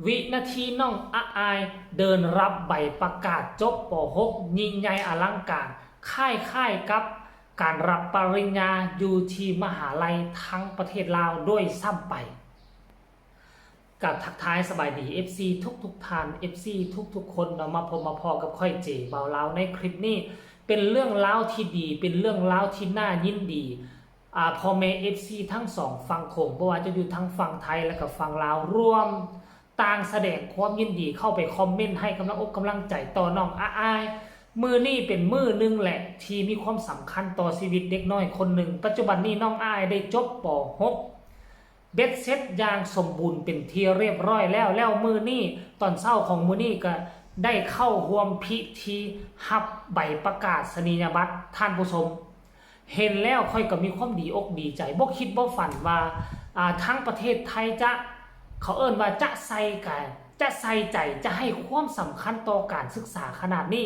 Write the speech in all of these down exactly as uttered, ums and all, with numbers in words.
วินาทีน้องอะอายเดินรับใบประกาศจบ ป.หก ยิ่งใหญ่อลังการ คล้ายๆกับการรับปริญญาอยู่ที่มหาลัยทั้งประเทศลาวด้วยซ้ำไป กับทักทายสบายดี เอฟซี ทุกๆท่าน เอฟซี ทุกๆคนเนาะ มาพบมาพ้อกับข้อยเจบ่าวลาวในคลิปนี้ เป็นเรื่องราวที่ดี เป็นเรื่องราวที่น่ายินดี อ่า พ่อแม่ เอฟซี ทั้งสองฝั่งโขง บ่ว่าจะอยู่ทางฝั่งไทยและก็ฝั่งลาว รวมต่างแสดงความยินดีเข้าไปคอมเมนต์ให้กำลังอกกำลังใจต่อน้องอะอาย มื้อนี้เป็นมื้อหนึ่งแหละที่มีความสำคัญต่อชีวิตเด็กน้อยคนหนึ่ง ปัจจุบันนี้น้องอะอายได้จบ ป.หก เบ็ดเสร็จอย่างสมบูรณ์เป็นที่เรียบร้อยแล้ว แล้วมื้อนี้ตอนเช้าของมื้อนี้ก็ได้เข้าร่วมพิธีรับใบประกาศนียบัตร ท่านผู้ชม เห็นแล้วข้อยก็มีความดีอกดีใจ บ่คิดบ่ฝันว่า อ่า ทั้งประเทศไทยจะ เขาเอิ้นว่าจะใส่กะ จะใส่ใจ จะให้ความสำคัญต่อการศึกษาขนาดนี้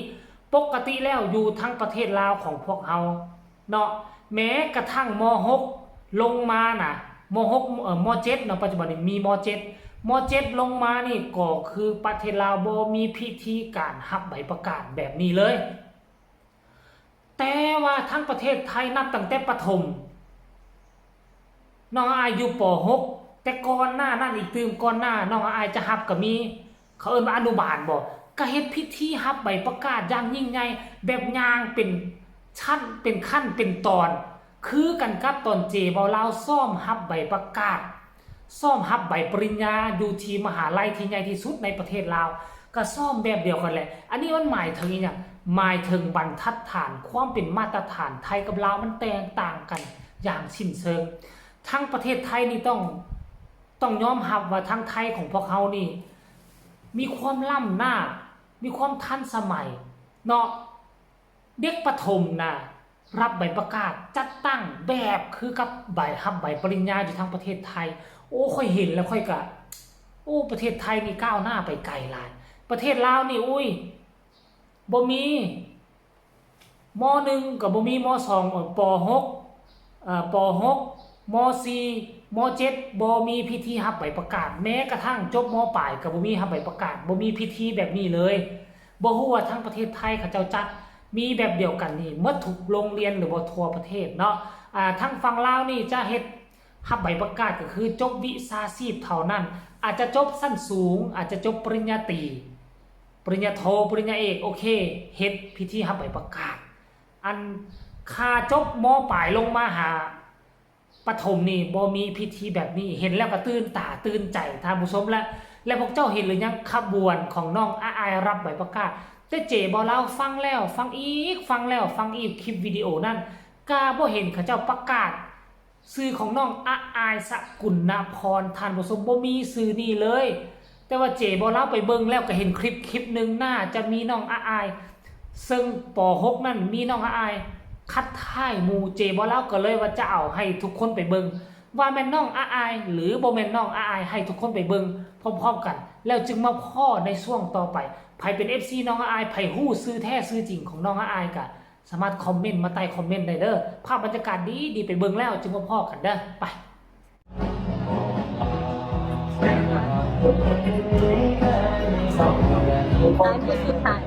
ปกติแล้วอยู่ทั้งประเทศลาวของพวกเฮาเนาะ แม้กระทั่ง ม.หก ลงมานะ ม.หก เอ่อ ม.เจ็ด เนาะ ปัจจุบันนี้มี ม.เจ็ด ม.เจ็ด ลงมานี่ก็คือประเทศลาวบ่มีพิธีการรับใบประกาศแบบนี้เลย แต่ว่าทั้งประเทศไทยนับตั้งแต่ประถม น้องอะอายอยู่ ป.หก แต่ก่อนหน้านั้นอีกตื่ม ก่อนหน้าน้องอะอายจะรับก็มี เขาเอิ้นว่าอนุบาลบ่ ก็เฮ็ดพิธีรับใบประกาศอย่างยิ่งใหญ่ แบบย่างเป็นชั้น เป็นขั้น เป็นตอน คือกันกับตอนเจบ่าวลาวซ้อมรับใบประกาศ ซ้อมรับใบปริญญาอยู่ที่มหาลัยที่ใหญ่ที่สุดในประเทศลาว ก็ซ้อมแบบเดียวกันแหละ อันนี้มันหมายถึงอีหยัง หมายถึงบรรทัดฐานความเป็นมาตรฐานไทยกับลาวมันแตกต่างกันอย่างสิ้นเชิง ทั้งประเทศไทยนี่ต้อง ต้องยอมรับว่าทั้งไทยของพวกเฮานี่ มีความล้ำหน้า มีความทันสมัยเนาะ เด็กประถมนะ รับใบประกาศจัดตั้งแบบคือกับใบรับใบปริญญาอยู่ทางประเทศไทย โอ้ ข้อยเห็นแล้วข้อยกะ โอ้ ประเทศไทยนี่ก้าวหน้าไปไกลหลาย ประเทศลาวนี่ อุ้ย บ่มี ม.หนึ่ง ก็บ่มี ม.สอง เอ่อ ป.หก เอ่อ ป.หก ม.สี่ ม.เจ็ด บ่มีพิธีรับใบประกาศ แม้กระทั่งจบ ม.ปลาย ก็บ่มีรับใบประกาศ บ่มีพิธีแบบนี้เลย บ่ฮู้ว่าทั้งประเทศไทยเขาเจ้าจัด มีแบบเดียวกันนี่หมดทุกโรงเรียนหรือว่าทั่วประเทศเนาะ อ่า ทางฝั่งลาวนี่จะเฮ็ดรับใบประกาศก็คือจบวิชาชีพเท่านั้น อาจจะจบชั้นสูง อาจจะจบปริญญาตรี ปริญญาโท ปริญญาเอก โอเค เฮ็ดพิธีรับใบประกาศ อันค่าจบ ม.ปลาย ลงมาหา ประถมนี่บ่มีพิธีแบบนี้ เห็นแล้วก็ตื่นตาตื่นใจท่านผู้ชม และ และพวกเจ้าเห็นหรือยัง ขบวนของน้องอะอายรับใบประกาศ แต่เจบ่าวลาวฟังแล้วฟังอีก ฟังแล้วฟังอีก คลิปวิดีโอนั้น ก็บ่เห็นเขาเจ้าประกาศชื่อของน้องอะอาย สกุลนพร ท่านผู้ชม บ่มีชื่อนี้เลย แต่ว่าเจบ่าวลาวไปเบิ่งแล้วก็เห็นคลิปคลิปหนึ่ง น่าจะมีน้องอะอาย ซึ่ง ป.หก นั่นมีน้องอะอายคัดท้ายหมู่ เจบ่าวลาวก็เลยว่าจะเอาให้ทุกคนไปเบิ่ง ว่าแม่นน้องอะอายหรือบ่แม่นน้องอะอาย ให้ทุกคนไปเบิ่งพร้อมๆกัน แล้วจึงมาพ้อในช่วงต่อไป ไผเป็น เอฟซี น้องอะอาย ไผฮู้ชื่อแท้ชื่อจริงของน้องอะอายก็สามารถคอมเมนต์มาใต้คอมเมนต์ได้เด้อ ภาพบรรยากาศดีดี ไปเบิ่งแล้วจึงมาพ้อกันเด้อ ไป อันนี้คือไทย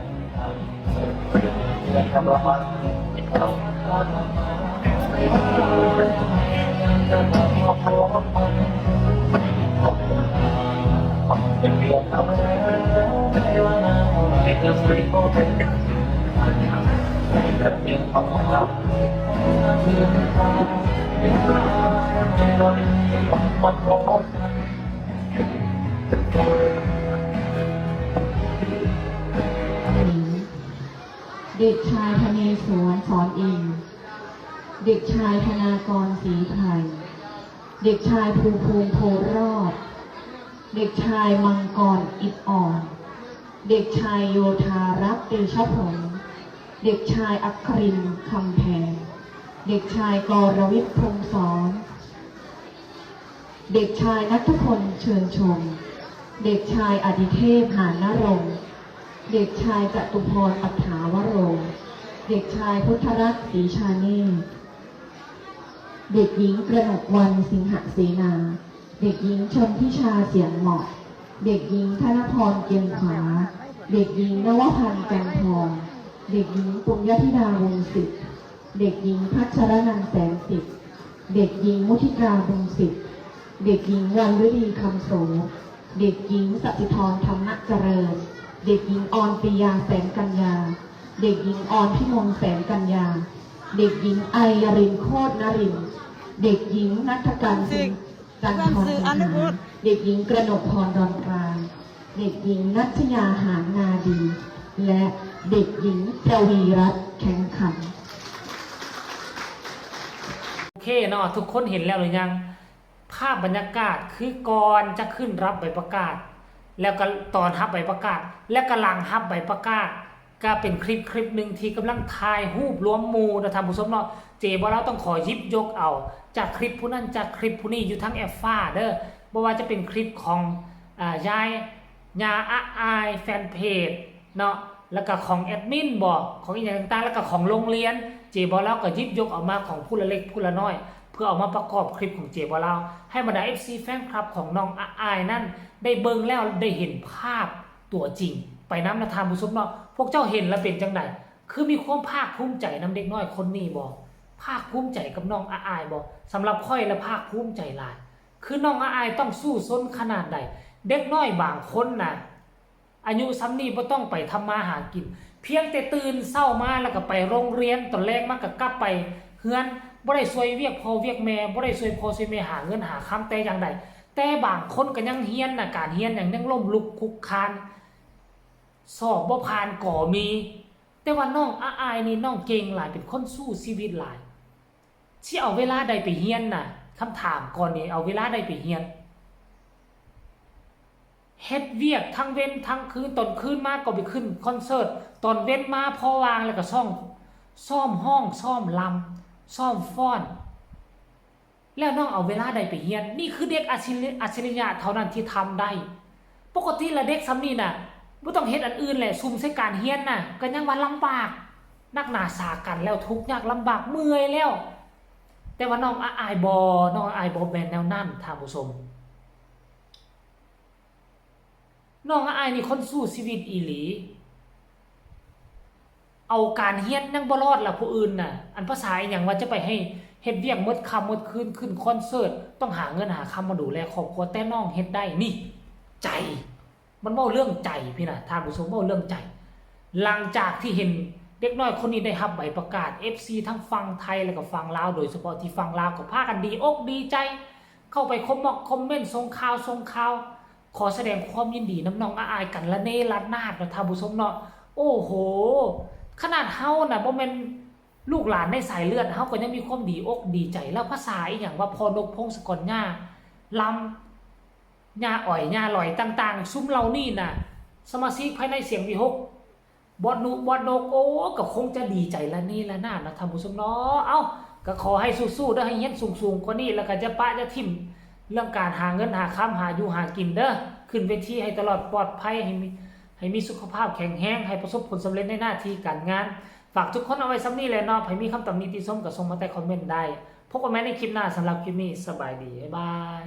เด็กชายธเนศวร สอนเอง เด็กชายธนากร ศรีไพร เด็กชายภูภูมิ โพธิ์รอด เด็กชายมังกร อิดอ่อน เด็กชายโยธารัตน์ เตชะผล เด็กชายอัครินทร์ คำแพง เด็กชายกรวิทย์ พรหมสอน เด็กชายณัฐพล เชิญชม เด็กชายอดิเทพ หานนรงค์ เด็กชายจตุพร ปัฏฐาวโร เด็กชายพุทธรัตน์ ศรีชาเนตร เด็กหญิงกนกวรรณ สิงหเสนา เด็กหญิงชนทิชา เสียงเหมาะ เด็กหญิงธนพร เกียงผา เด็กหญิงนวพันธ์ จันทอง เด็กหญิงปุญญธิดา วงศ์สิทธิ์ เด็กหญิงพัชรนันท์ แสงสิทธิ์ เด็กหญิงมุทิกา บุญสิทธิ์ เด็กหญิงวันฤดี คำโส เด็กหญิงสัสิธร ธรรมเจริญ เด็กหญิงออนปิยา แสงกัญญา เด็กหญิงออนพิมล แสงกัญญา เด็กหญิงไอยริน โคตรนรินทร์ เด็กหญิงณัฐการ จันทร เด็กหญิงกระหนกพร ดอนกลาง เด็กหญิงนัชยา หางนาดี และเด็กหญิงประวีรัตน์ แข็งขัน โอเคเนาะ ทุกคนเห็นแล้วหรือยัง ภาพบรรยากาศคือก่อนจะขึ้นรับใบประกาศ แล้วก็ตอนรับใบประกาศ และกำลังรับใบประกาศ ก็เป็นคลิปคลิปหนึ่งที่กำลังถ่ายรูปรวมหมู่นะท่านผู้ชมเนาะ เจบ่าวลาวต้องขอหยิบยกเอา จากคลิปผู้นั้นจากคลิปผู้นี้อยู่ทั้งแอปฟ้าเด้อ บ่ว่าจะเป็นคลิปของอ่ายายญาอะอายแฟนเพจเนาะ แล้วก็ของแอดมินบอกของอีกอย่างต่างๆ แล้วก็ของโรงเรียน เจบ่าวลาวก็หยิบยกเอามาของผู้ละเล็กผู้ละน้อย เพื่อเอามาประกอบคลิปของเจบ่าวลาว ให้บรรดา เอฟซี แฟนคลับของน้องอะอายนั่นได้เบิ่งแล้วได้เห็นภาพตัวจริง ไปนำนะท่านผู้ชมเนาะ พวกเจ้าเห็นแล้วเป็นจังใด คือมีความภาคภูมิใจนำเด็กน้อยคนนี้บ่ ภาคภูมิใจกับน้องอะอายบ่ สำหรับข้อยละภาคภูมิใจหลาย คือน้องอะอายต้องสู้ซนขนาดใด เด็กน้อยบางคนน่ะ อายุส่ำนี้บ่ต้องไปทำมาหากิน เพียงแต่ตื่นเช้ามาแล้วก็ไปโรงเรียน ตอนแลงมาก็กลับไปเฮือน บ่ได้ช่วยเวียกพ่อเวียกแม่ บ่ได้ช่วยพ่อช่วยแม่หาเงินหาคำแต่อย่างใด แต่บางคนก็ยังเฮียนน่ะ การเฮียนหยังยังล้มลุกคลุกคลาน สอบบ่ผ่านก็มี แต่ว่าน้องอะอายนี่น้องเก่งหลาย เป็นคนสู้ชีวิตหลาย สิเอาเวลาใดไปเฮียนน่ะ คำถามก่อนนี่เอาเวลาใดไปเฮียน เฮ็ดเวียกทั้งเว็นทั้งคืน ตอนคืนมาก็ไปขึ้นคอนเสิร์ต ตอนเว็นมาพอว่างแล้วก็ซ้อม ซ้อมฮ้อง ซ้อมรำ ซ้อมฟ้อน แล้วน้องเอาเวลาใดไปเฮียน นี่คือเด็กอัจฉริอัจฉริยะเท่านั้นที่ทำได้ ปกติละเด็กส่ำนี้น่ะ บ่ต้องเฮ็ดอันอื่นแหละ ซุ่มใส่การเฮียนน่ะ ก็ยังว่าลำบาก นักหนาสากันแล้ว ทุกข์ยากลำบาก เมื่อยแล้ว แต่ว่าน้องอะอายบ่ น้องอะอายบ่แม่นแนวนั้น ท่านผู้ชม น้องอะอายนี่คนสู้ชีวิตอีหลี เอาการเฮียนยังบ่รอดละผู้อื่นน่ะ อันภาษาอีหยังว่าจะไปให้เฮ็ดเวียกหมดค่ำหมดคืน ขึ้นคอนเสิร์ต ต้องหาเงินหาคำมาดูแลครอบครัว แต่น้องเฮ็ดได้ นี่ ใจ มันเว้าเรื่องใจพี่น่ะ ท่านผู้ชม เว้าเรื่องใจ หลังจากที่เห็นเด็กน้อยคนนี้ได้รับใบประกาศ เอฟซี ทั้งฝั่งไทยแล้วก็ฝั่งลาว โดยเฉพาะที่ฝั่งลาวก็พากันดีอกดีใจ เข้าไปคอมมอกคอมเมนต์ส่งข่าวส่งข่าว ขอแสดงความยินดีนำน้องอะอายกันระเนระนาดนะท่านผู้ชมเนาะ โอ้โห ขนาดเฮาน่ะบ่แม่นลูกหลานในสายเลือด เฮาก็ยังมีความดีอกดีใจ แล้วภาษาอีหยังว่าพ่อนกพงศกร ย่าลำ ย่าอ้อย ย่าลอยต่างๆ ซุมเหล่านี้น่ะ สมาชิกภายในเสียงวิหค บอสนุ บอสนก โอ้ ก็คงจะดีใจระเนระนาดนะท่านผู้ชมเนาะ เอ้า ก็ขอให้สู้ๆเด้อ ให้เฮียนสูงๆกว่านี้ แล้วก็อย่าปะอย่าถิ่ม เรื่องการหาเงินหาคำหาอยู่หากินเด้อ ขึ้นเวทีให้ตลอดปลอดภัย ให้มี ให้มีสุขภาพแข็งแรง ให้ประสบผลสำเร็จในหน้าที่การงาน ฝากทุกคนเอาไว้ส่ำนี้แหละเนาะ ใผมีคำตำหนิติชมก็ส่งมาใต้คอมเมนต์ได้ พบกันใหม่ในคลิปหน้า สำหรับคลิปนี้ สบายดี บ๊ายบาย